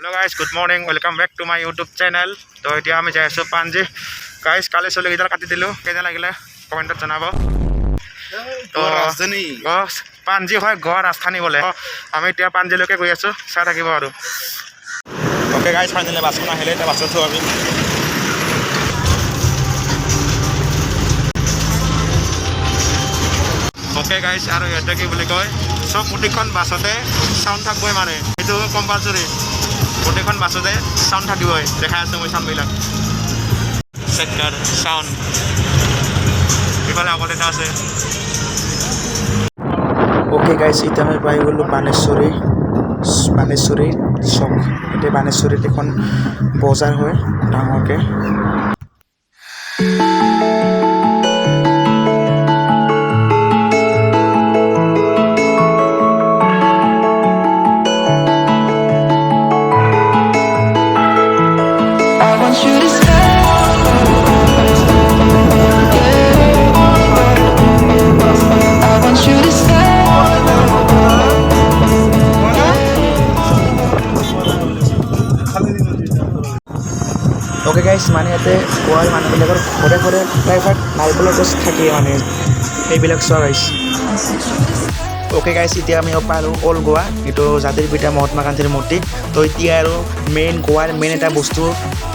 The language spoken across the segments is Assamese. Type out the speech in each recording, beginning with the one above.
Hello guys, good morning, welcome back to my YouTube channel. তো এতিয়া আমি যাই আছোঁ পাঞ্জী। গাইজ, কালি চুলিকেইডাল কাটি দিলোঁ, কেনে লাগিলে কমেণ্টত জনাব। তো ৰাজধানী। গোৱা পাঞ্জী হয়, গোৱা ৰাজধানী বোলে। আমি এতিয়া পাঞ্জীলৈকে গৈ আছোঁ, চাই থাকিব আৰু। অ'কে গাইজ, ফাইনেলি বাছখন আহিলে, এতিয়া বাছত উঠোঁ আমি। অ'কে গাইজ, আৰু ইয়াতে কি বুলি কয়, চব প্ৰতিখন বাছতে চাউণ্ড থাকিবই, মানে সেইটো কম্পালচৰি, গোটেইখন বাছতে চাউণ্ড থাকিবই। দেখাই আছোঁ মই চাউণ্ডবিলাক, চেকাৰ চাউণ্ড। ইফালে আগত এটা আছে। অ'কে গাইজ, এতিয়া আমি পাই গ'লোঁ বানেশ্বৰী, বানেশ্বৰী চক। এতিয়া বানেশ্বৰীত এখন বজাৰ হয় ডাঙৰকৈ। I want you to stay. I want you to stay. Okay guys, মানে ইয়াতে গোৱাৰ মানুহবিলাকৰ ঘৰে ঘৰে প্ৰায়ভাগ নাৰিকলৰ গছ থাকেই, মানে সেইবিলাক চোৱা গাইজ। অ'কে গাইজ, এতিয়া আমি পালোঁ অল্ড গোৱা, এইটো জাতিৰ পিতা মহাত্মা গান্ধীৰ মূৰ্তি। তো এতিয়া আৰু মেইন গোৱাৰ মেইন এটা বস্তু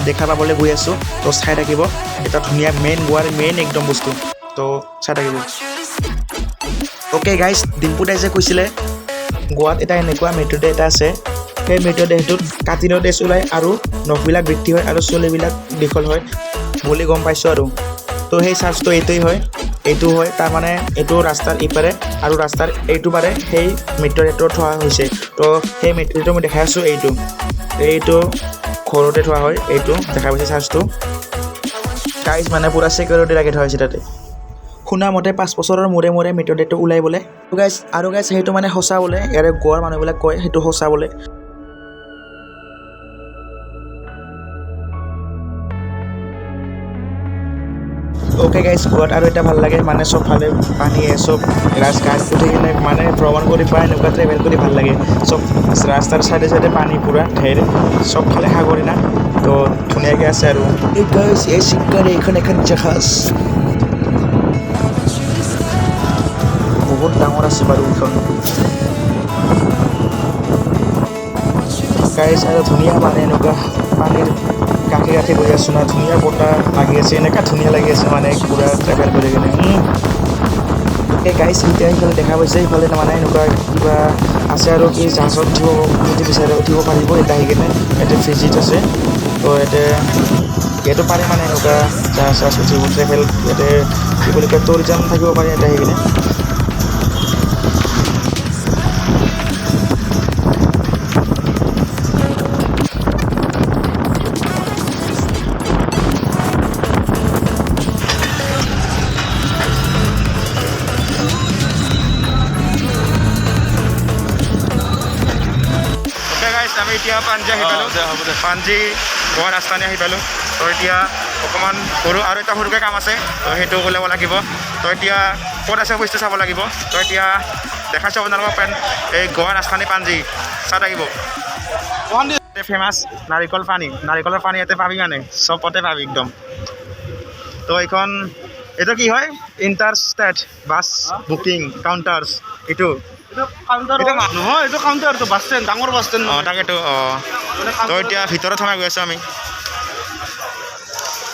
দেখা পাবলৈ গৈ আছোঁ, তো চাই থাকিব। এটা ধুনীয়া মেইন গোৱাৰ মেইন একদম বস্তু, তো চাই থাকিব। অ'কে গাইজ, ডিম্পু দাই যে কৈছিলে গোৱাত এটা এনেকুৱা মৃতদেহ এটা আছে, সেই মৃতদেহটোত কাটিনৰ তেজ ওলায় আৰু নখবিলাক বৃদ্ধি হয় আৰু চুলিবিলাক দীঘল হয় বুলি গম পাইছোঁ আৰু। তো সেই চাৰ্চটো এইটোৱেই হয়, এইটো হয়। তাৰমানে এইটো ৰাস্তাৰ ইপাৰে আৰু ৰাস্তাৰ এইটো পাৰে সেই মৃতদেহটো থোৱা হৈছে। তো সেই মৃতদেহটো মই দেখাই আছোঁ, এইটো ঘৰতে থোৱা হয়। এইটো দেখা পাইছে চাৰ্চটো গাইজ, মানে পূৰা চিকিউৰিটি ৰাখি থোৱা হৈছে তাতে। শুনা মতে 5 বছৰৰ মূৰে মূৰে মৃতদেহটো ওলাই বোলে গাইজ। আৰু গাইজ, সেইটো মানে সঁচা বোলে, ইয়াৰে গোৱাৰ মানুহবিলাক কয় সেইটো সঁচা বোলে। অ'কে গাইজ, গোৱাত আৰু এটা ভাল লাগে, মানে চবফালে পানীয়ে চব গাড়ীত উঠি কিনে মানে ভ্ৰমণ কৰি পায়, এনেকুৱা ট্ৰেভেল কৰি ভাল লাগে। চব ৰাস্তাৰ চাইডে চাইডে পানী পূৰা ঢেৰ, চবফালে সাগৰে না, তো ধুনীয়াকৈ আছে। আৰু এই গাইজ, এই চিংকাৰে এইখন এখন জাহাজ, বহুত ডাঙৰ আছে বাৰু এইখন গাইজ। আৰু ধুনীয়া, মানে এনেকুৱা পানীৰ কাষে কাষে গৈ আছোঁ না, ধুনীয়া বতাহ লাগি আছে, এনেকুৱা ধুনীয়া লাগি আছে, মানে পূৰা ট্ৰেভেল কৰি কিনে। এই গাইজ, এতিয়া সেইফালে দেখা পাইছে, সেইফালে মানে এনেকুৱা কিবা আছে আৰু কি জাহাজত উঠিব যদি বিচাৰে উঠিব পাৰিব ইয়াতে আহি কিনে। ইয়াতে ভিজিট আছে, তো ইয়াতে ইয়াতো পাৰে, মানে এনেকুৱা জাহাজ চাহাজ উঠিব, ট্ৰেভেল ইয়াতে কি বুলি কয়, টুৰিজম থাকিব পাৰে ইয়াতে আহি কিনে। অ'কে গাইজ, আমি এতিয়া পাঞ্জী আহি পালোঁ। হ'ব দে। পাঞ্জী গোৱা ৰাজধানী আহি পালোঁ। তো এতিয়া অকণমান সৰু আৰু এটা সৰুকৈ কাম আছে, তো সেইটো ওলাব লাগিব। তো এতিয়া ক'ত আছে অফিচটো চাব লাগিব। তো এতিয়া দেখাইছোঁ আপোনালোকক পেন এই গোৱা ৰাজধানী পাঞ্জী, চাই থাকিব। ফেমাছ নাৰিকল পানী, নাৰিকলৰ পানী ইয়াতে পাবি, মানে চবতে পাবি একদম। তো এইখন এইটো কি হয়, inter state bus booking counters এইটো। এইটো কাউণ্টাৰ এইটো নহয়, এইটো কাউণ্টাৰটো বাছ ষ্টেণ্ড, ডাঙৰ বাছ ষ্টেণ্ড। অঁ, তাকেতো। অঁ, তো এতিয়া ভিতৰত সোমাই গৈ আছোঁ আমি।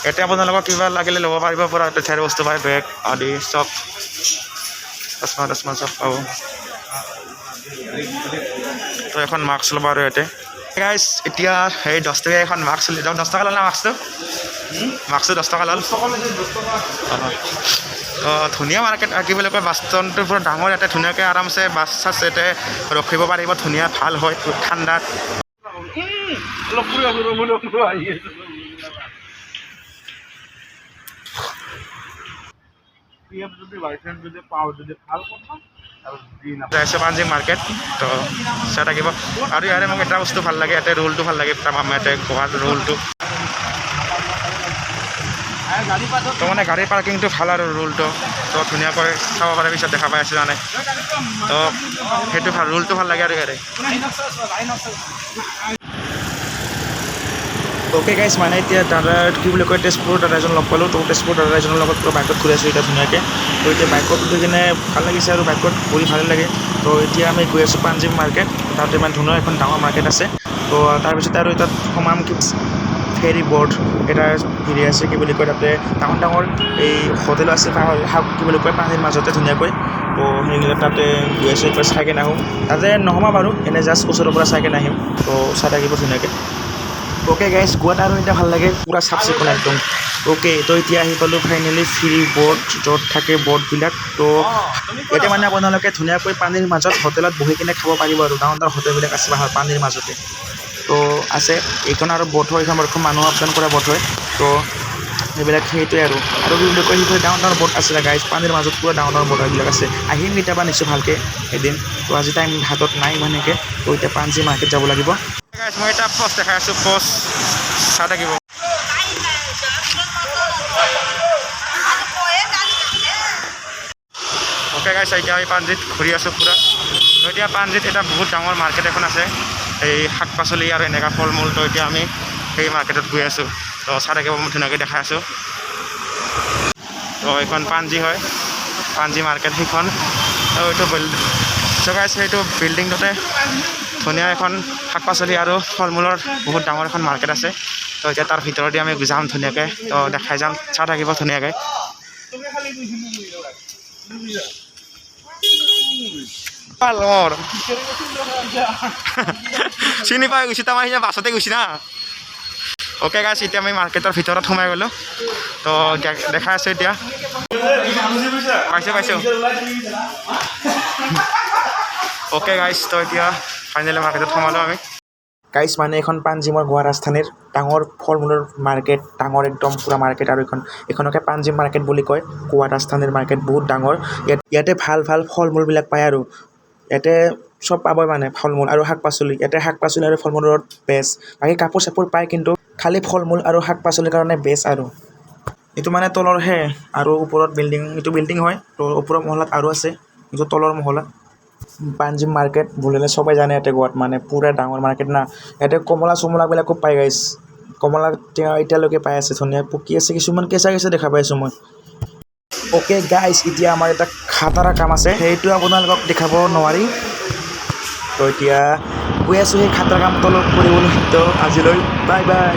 এতিয়া আপোনালোকক কিবা লাগিলে ল'ব পাৰিব পৰা, ধেৰ বস্তু পায়, বেগ আদি চব, চশমা তচমা চব পাব। তো এখন মাস্ক ল'ব আৰু ইয়াতে গাইজ এতিয়া সেই 10 টকীয়া এখন মাস্ক লৈ যাওঁ। 10 টকা ল'ল না মাস্কটো? মাস্কটো 10 টকা ল'ল। অঁ, তো ধুনীয়া মাৰ্কেট, কি বুলি কয়, বাছ ষ্টেণ্ডটো পূৰা ডাঙৰ। ইয়াতে ধুনীয়াকৈ আৰামছে বাছ চাছ ইয়াতে ৰখিব পাৰিব, ধুনীয়া ভাল হয় ঠাণ্ডাত। অলপ ফুৰি আছো, ৰুমলৈ আহি আছো। পি এফ যদি বাই চান্স যদি পাওঁ যদি ভাল কথা, আৰু যদি নাপাওঁ যাই আছে পাঞ্জী মাৰ্কেট, তো চাই থাকিব। আৰু ইয়াৰে মোক এটা বস্তু ভাল লাগে, ইয়াতে ৰোলটো ভাল লাগে তামাম, ইয়াতে গোৱাৰ ৰোলটো। তো মানে গাড়ীৰ পাৰ্কিংটো ভাল আৰু ৰোলটো তো ধুনীয়াকৈ চাব পাৰে, পিছত দেখা পাই আছোঁ মানে। তো সেইটো ভাল, ৰোলটো ভাল লাগে আৰু ইয়াৰে। অ'কে গাইজ, মানে এতিয়া দাদা, কি বুলি কয়, তেজপুৰৰ দাদা এজন লগ পালোঁ। তো তেজপুৰ দাদা এজনৰ লগত পূৰা বাইকত ঘূৰি আছোঁ এতিয়া ধুনীয়াকৈ। তো এতিয়া বাইকত উঠি কিনে ভাল লাগিছে আৰু বাইকত ঘূৰি ভালে লাগে। তো এতিয়া আমি গৈ আছোঁ পাঞ্জিম মাৰ্কেট। তাতে ইমান ধুনীয়া এখন ডাঙৰ মাৰ্কেট আছে। তো তাৰপিছত আৰু তাত সোমাম, কি ফেৰী ব'ট এটা হেৰি আছে, কি বুলি কয়, তাতে ডাঙৰ ডাঙৰ এই হোটেলো আছে, কি বুলি কয়, পানীৰ মাজতে ধুনীয়াকৈ। তো সেইবিলাক তাতে গৈ আছোঁ, একবাৰ চাই কিনে আহোঁ। তাতে নোসোমাম বাৰু, এনেই জাষ্ট ওচৰৰ পৰা চাই কিনে আহিম। তো চাই থাকিব ধুনীয়াকৈ। অ'কে গাইজ, গোৱাত আৰু এতিয়া ভাল লাগে, পূৰা চাফ চিকুণ একদম। অ'কে, তো এতিয়া আহি পালোঁ ফাইনেলি ফেৰী ব'ট, য'ত থাকে ব'টবিলাক। তো ইয়াতে মানে আপোনালোকে ধুনীয়াকৈ পানীৰ মাজত হোটেলত বহি কিনে খাব পাৰিব আৰু ডাঙৰ ডাঙৰ হোটেলবিলাক আছে পানীৰ মাজতে। তো আছে এইখন আৰু ব'ট হয়, এইখন ব'টখন মানুহ আপ ডাউন কৰা ব'ট হয়। তো সেইবিলাক সেইটোৱে আৰু আৰু কি বুলি কয়, সেইফালে ডাঙৰ ডাঙৰ ব'ট আছিলে গাইজ, পানীৰ মাজত পূৰা ডাঙৰ ডাঙৰ ব'ট এইবিলাক আছে। আহিম কেতিয়াবা নিশ্চয় ভালকৈ এদিন। তো আজি টাইম হাতত নাই ইমান সেনেকৈ। তো এতিয়া পাঞ্জি মাৰ্কেট যাব লাগিব। গাইজ, মই এটা পষ্ট দেখাই আছোঁ, পষ্ট চাই থাকিব। অ'কে গাইজ, এতিয়া আমি পাঞ্জিত ঘূৰি আছোঁ পূৰা। তো এতিয়া পাঞ্জিত এটা বহুত ডাঙৰ মাৰ্কেট এখন আছে, এই শাক পাচলি আৰু এনেকুৱা ফল মূল। তো এতিয়া আমি সেই মাৰ্কেটত গৈ আছোঁ। তো চাই থাকিব, মই ধুনীয়াকৈ দেখাই আছোঁ। তো এইখন পাঞ্জি হয়, পাঞ্জি মাৰ্কেট সেইখন। তো এইটো গাইজ, সেইটো বিল্ডিংটোতে ধুনীয়া এখন শাক পাচলি আৰু ফল মূলৰ বহুত ডাঙৰ এখন মাৰ্কেট আছে। তো এতিয়া তাৰ ভিতৰতে আমি যাম ধুনীয়াকৈ, তো দেখাই যাম, চাই থাকিব ধুনীয়াকৈ। চিনি পাই গৈছোঁ তাৰমানে, সিদিনা বাছতে গৈছি না। অ'কে গাইজ, এতিয়া আমি মাৰ্কেটৰ ভিতৰত সোমাই গ'লোঁ। তো দেখাই আছোঁ এতিয়া। পাইছোঁ পাইছোঁ। অ'কে গাইজ, তো এতিয়া ফাইনেলি মাৰ্কেটত সোমালোঁ আমি। গাইজ, মানে এখন পাঞ্জিমৰ গোৱা ৰাজধানীৰ ডাঙৰ ফল মূলৰ মাৰ্কেট, ডাঙৰ একদম পূৰা মাৰ্কেট। আৰু এইখনকে পাঞ্জিম মাৰ্কেট বুলি কয়। গোৱা ৰাজধানীৰ মাৰ্কেট বহুত ডাঙৰ। ইয়াতে ভাল ভাল ফল মূলবিলাক পায় আৰু ইয়াতে চব পাবই, মানে ফল মূল আৰু শাক পাচলি। ইয়াতে শাক পাচলি আৰু ফল মূলৰ বেষ্ট। বাকী কাপোৰ চাপোৰ পায়, কিন্তু খালী ফল মূল আৰু শাক পাচলিৰ কাৰণে বেষ্ট। আৰু এইটো মানে তলৰহে আৰু ওপৰত বিল্ডিং, এইটো বিল্ডিং হয়। তো ওপৰৰ মহলাত আৰু আছে, এইটো তলৰ মহলা। পাঞ্জিম মাৰ্কেট বুলিলে চবেই জানে ইয়াতে গোৱাত, মানে পূৰা ডাঙৰ মাৰ্কেট না। ইয়াতে কমলা চমলাবিলাকো পায় গাইজ। কমলা এতিয়ালৈকে পাই আছে, ধুনীয়া পকি আছে, কিছুমান কেঁচা কেঁচা দেখা পাইছোঁ মই। অ'কে গাইজ, এতিয়া আমাৰ এটা খাতাৰা কাম আছে, সেইটো আপোনালোকক দেখাব নোৱাৰি। তো এতিয়া গৈ আছোঁ সেই খাতাৰা কামটো অলপ কৰিবলৈ। তো আজিলৈ বাই বাই।